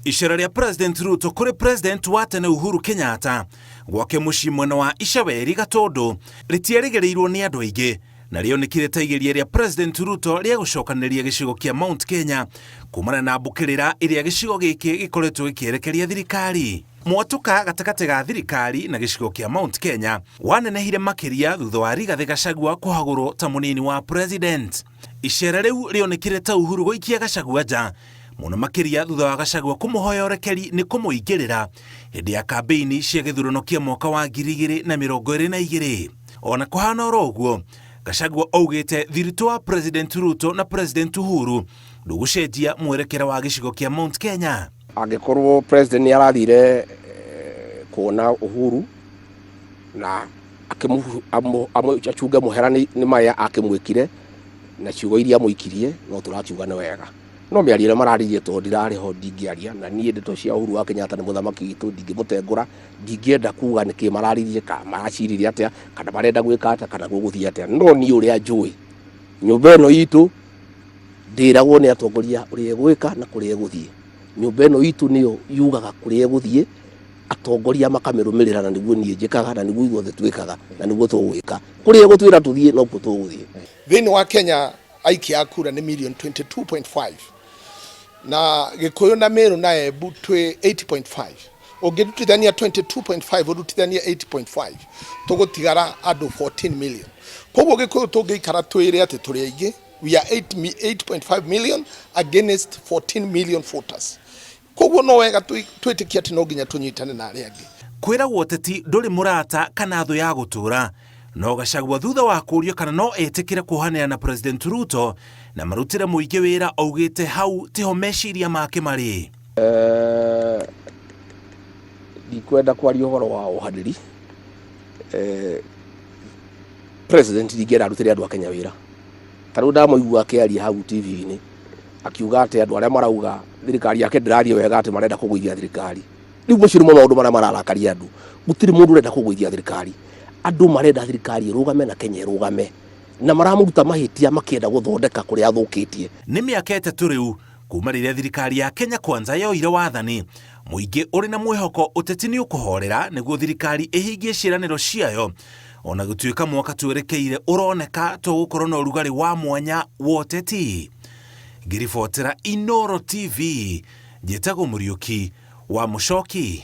Icera rĩa President Ruto kũrĩ President wa tene Uhuru Kenyatta gwake mũciĩ mwena wa Icaweri Gatũndũ rĩtierĩgĩrĩirwo nĩ andũ aingĩ na rĩonekire ta igeria rĩa President Ruto rĩa gũcokanĩrĩria gĩcigo kĩa Mount Kenya kumana na mbũkĩrĩra ĩrĩa gĩcigo gĩkĩ gĩkoretwo gĩkĩerekeria thirikari. Mwatũka gatagatĩ ga thirikari na gĩcigo kĩa Mount Kenya wanenehire makĩria thutha wa Rigathĩ Gachagua kũhagũrwo ta mũnini wa President. Icera rĩu rĩonekire ta Uhuru gũikia Gachagua nja mũno makĩria thutha wa Gachagua kũmũhoya ũrekeri nĩ kũmũingĩrĩra hĩndĩ ya kambĩini cia gĩthurano kĩa mwaka wa 2022. Ona kũhana oro ũguo, Gachagua augĩte thiritũ wa President Ruto na President Uhuru ndũgũcenjia mwerekera wa gĩcigo kĩa Mount Kenya. Angĩkorwo president nĩ arathire kuona Uhuru na acunge mũhera nĩ marĩa akĩmwĩkire na ciugo iria amũikirie, no tũrakiuga nĩ wega. No mĩario ĩrĩa mararirie tondũ ndirarĩ ho ndingĩaria, na niĩ ndeto cia Uhuru wa Kenyatta nĩ mũthamaki witũ ndingĩmũtengũra, ndingĩenda kuga nĩkĩ mararirie kana maraciririe atĩa kana marenda gwĩka atĩa kana gũgũthiĩ atĩa. No niĩ ũrĩa njũĩ, nyũmba ĩno itũ ndĩragwo nĩ atongoria ũrĩa ĩgwĩka na kũrĩa ĩgũthiĩ. Nyũmba ĩno itũ nĩyo yugaga kũrĩa ĩgũthiĩ, atongoria makamĩrũmĩrĩra na nĩguo niĩ njĩkaga na nĩguo ithuothe twĩkaga na nĩguo tũgwĩka. Kũrĩa ĩgũtwĩra tũthiĩ nokuo tũgũthiĩ. Thĩinĩ wa Kenya aikia a kura nĩ milioni 22.5 na Gĩkũyũ na Meru na Embu twĩ 8.5. Ũngĩrutithania 22.5 ũrutithanie 8.5 tũgũtigara andũ 14 million. Koguo Gĩkũyũ tũngĩikara twĩre atĩ tũrĩ aingĩ, we are 8.5 million against 14 million voters. Koguo no wega twĩtĩkie atĩ no nginya tũnyitane na arĩa angĩ. Kwĩragwo ũteti ndũrĩ mũrata kana thũ ya gũtũra. No Gachagua thutha wa kũrio kana no etĩkĩre kuohanĩra na President Ruto na marutĩre mũingĩ wĩra augĩte hau tiho meciria make marĩ. Ndikwenda kwaria ũhoro wa ũhanĩri. President ndingĩenda arutĩre andũ a Kenya wĩra. Ta rĩu ndamũigua akĩaria hau TV-inĩ akiuga atĩ andũ arĩa marauga thirikari yake ndĩrathiĩ wega atĩ marenda kũgũithia thirikari. Rĩu macio nĩmo maũndũ marĩa mararakaria andũ. Gũtirĩ mũndũ ũrenda kũgũithia thirikari. Andũ marenda thirikari ĩrũgame na Kenya ĩrũgame. Na maramũruta mahĩtia makĩenda gũthondeka kũrĩa athũkĩtie. Nĩ mĩaka 3 rĩu kuma rĩrĩa thirikari ya Kenya Kwanza yoire wathani, mũingĩ ũrĩ na mwĩhoko ũteti nĩ ũkũhorera nĩguo thirikari ĩhingie ciĩranĩro ciayo, ona gũtuĩka mwaka twerekeire ũroneka to gũkorwo na ũrugarĩ wa mwanya wa ũteti. Ngĩribotera Inooro TV, njĩtagwo Mũriũki wa Mũcoki.